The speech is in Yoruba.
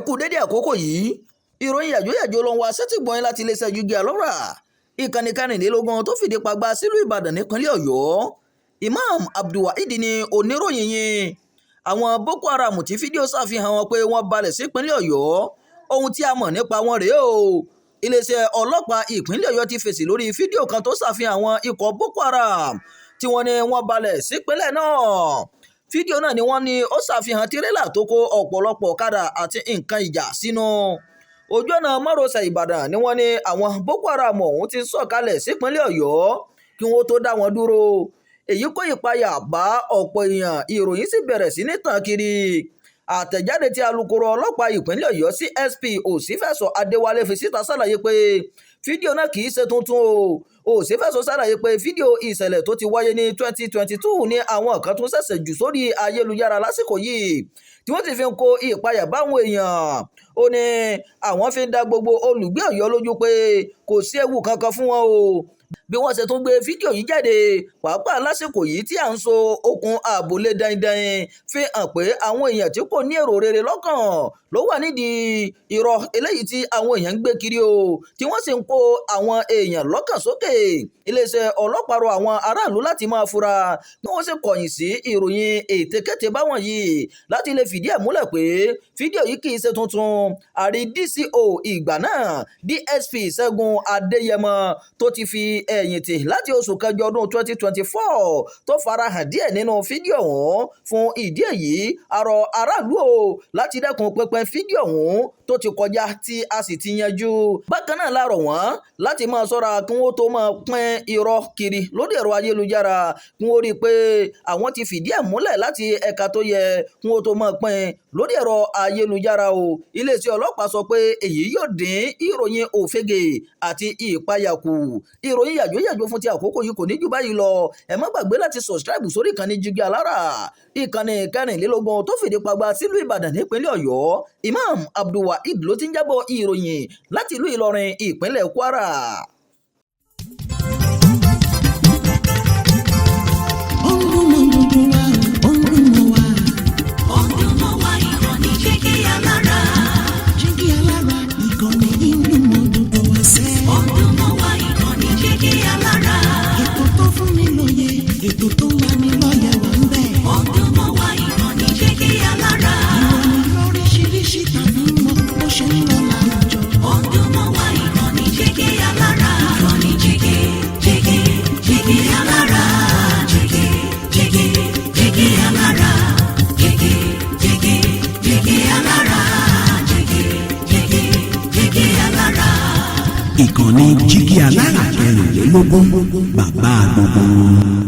Kú dédé àkókò yìí. Ìròyìn yàjóyàjó ló ń wá sétígbọ̀ọ́ láti iléeṣẹ́ Jígí Alọ́ra, ìkànnì 24 tó fìdí pagbá sílùú Ìbàdàn nípínlẹ̀ Ọ̀yọ́. Imam Abdulwaheed ní oníròyìn yìí. Àwọn Boko Haram tí fídíò ṣàfihàn wọn pé wọ́n balẹ̀ sípínlẹ̀ Ọ̀yọ́, ohun tí a mọ̀ nípa wọn rèé o. Iléeṣẹ́ ọlọ́pàá ìpínlẹ̀ Ọ̀yọ́ ti fèsì lórí fídíò kan tó ṣàfihàn àwọn ikọ̀ Boko Haram tí wọ́n ní wọ́n balẹ̀ sípínlẹ̀ náà. Fídíò náà ni wọ́n ní ó ṣàfihàn tirẹ́là tó kó ọ̀pọ̀lọpọ̀ ọ̀kadà àti nǹkan ìjà sínú. Ojú ọ̀nà márosẹ̀ Ìbàdàn ni wọ́n ní àwọn Boko Haram ọ̀hún ti sọ̀kalẹ̀ sípínlẹ̀ Ọ̀yọ́ kí wọ́n tó dá wọn dúró. Èyí kó ìpayà bá ọ̀pọ̀ èèyàn, ìròyìn sì bẹ̀rẹ̀ sí ní tàn kiri. Àtẹ̀jáde tí alūkkóró ọlọ́pàá ìpínlẹ̀ Ọ̀yọ́, CSP Òṣìfẹ̀sọ Adéwálé, fi síta ṣàlàyé pé fídíò náà kì í ṣe tuntun o. Òṣìfẹ̀sọ ṣàlàyé pé fídíò ìṣẹ̀lẹ̀ tó ti wáyé ní 2022 ní àwọn kan tún ṣẹ̀ṣẹ̀ jù sórí ayélujára lásìkò yìí, tí wọ́n sì fi ń kó ìpayà báwọn èèyàn. Ó ní àwọn fi ń dá gbogbo olùgbé Ọ̀yọ́ lójú pé kò sí ewu kankan fún wọn o bí wọ́n ṣe tún gbé fídíò yìí jáde, pàápàá lásìkò yìí tí à ń so okùn ààbò lé dandan, fi hàn pé àwọn èèyàn tí kò ní èrò rere lọ́kàn ló wà nídìí irọ́ eléyìí tí àwọn èèyàn ń gbé kiri o, tí wọ́n sì ń kó àwọn èèyàn lọ́kàn sókè. Iléeṣẹ́ ọlọ́pàá rọ àwọn aráàlú láti máa fura, kí wọ́n sì kọ̀yìn sí ìròyìn ètekéte báwọn yìí láti lè fìdí ẹ̀ múlẹ̀ pé fídíò yìí kì í ṣe tuntun. Àrí DCO ìgbà náà, DSP Ṣẹ́gun Adéyẹmọ, tó ti fi ẹ̀yìn tì láti oṣù kẹjọ ọdún 2024, tó farahàn díẹ̀ nínú fídíò ọ̀hún. Fún ìdí èyí, a rọ aráàlú o láti dẹ́kun pínpín fídíò ọ̀hún tó ti kọjá tí a sì ti yanjú. Bákan náà la rọ̀ wọ́n láti máa ṣọ́ra kí wọ́n tó máa pín irọ́ kiri lórí ẹ̀rọ ayélujára, kí wọ́n rí i pé àwọn ti fìdí ẹ̀ múlẹ̀ láti ẹ̀ka tó yẹ kí wọ́n tó máa pín lórí ẹ̀rọ ayélujára o. Iléeṣẹ́ ọlọ́pàá sọ pé èyí yóò dín ìròyìn òfegè àti ìpayà kù. Ìròyìn yàjóyàjó fún ti àkókò yìí kò ní jù báyìí lọ. Ẹ má gbàgbé láti subscribe sórí ìkànnì Jígí Alára, ìkànnì 24 tó fìdí pagbá sílùú Ìbàdàn nípínlẹ̀ Ọ̀yọ́. Imam Abdulwaheed ló ti ń jábọ̀ ìròyìn láti ìlú Ìlọrin, ìpínlẹ̀ Kwara. Ó ń dún mọ́ gbogbo wa, ó ń dún mọ́ wa. Ó ń dún mọ́ wa, ìkànnì Jígí Alára. Jígí Alára, ìkànnì yìí ń dún mọ́ gbogbo wa sẹ́. Ó ń dún mọ́ wa, ìkànnì Jígí Alára. Ètò tó fún ni lóye, ètò tó ń lani lọ́yẹ̀ wà ń bẹ̀. Ó ń dún mọ́ wa, ìkànnì Jígí Alára. Ìròyìn lóríṣiríṣi tàbí mọ́ bó ṣe ń lọ láwùjọ. Ó ń dún mọ́ wa, ìkànnì Jígí Alára. Ìkànnì Jígí, Jígí, Jígí Alára. Jígí, Jígí, Jígí Alára. Jígí, Jígí, Jígí Alára. Jígí, Jígí, Jígí Alára. Ìkànnì Jígí Alára 24, bàbá gbogbo wọn.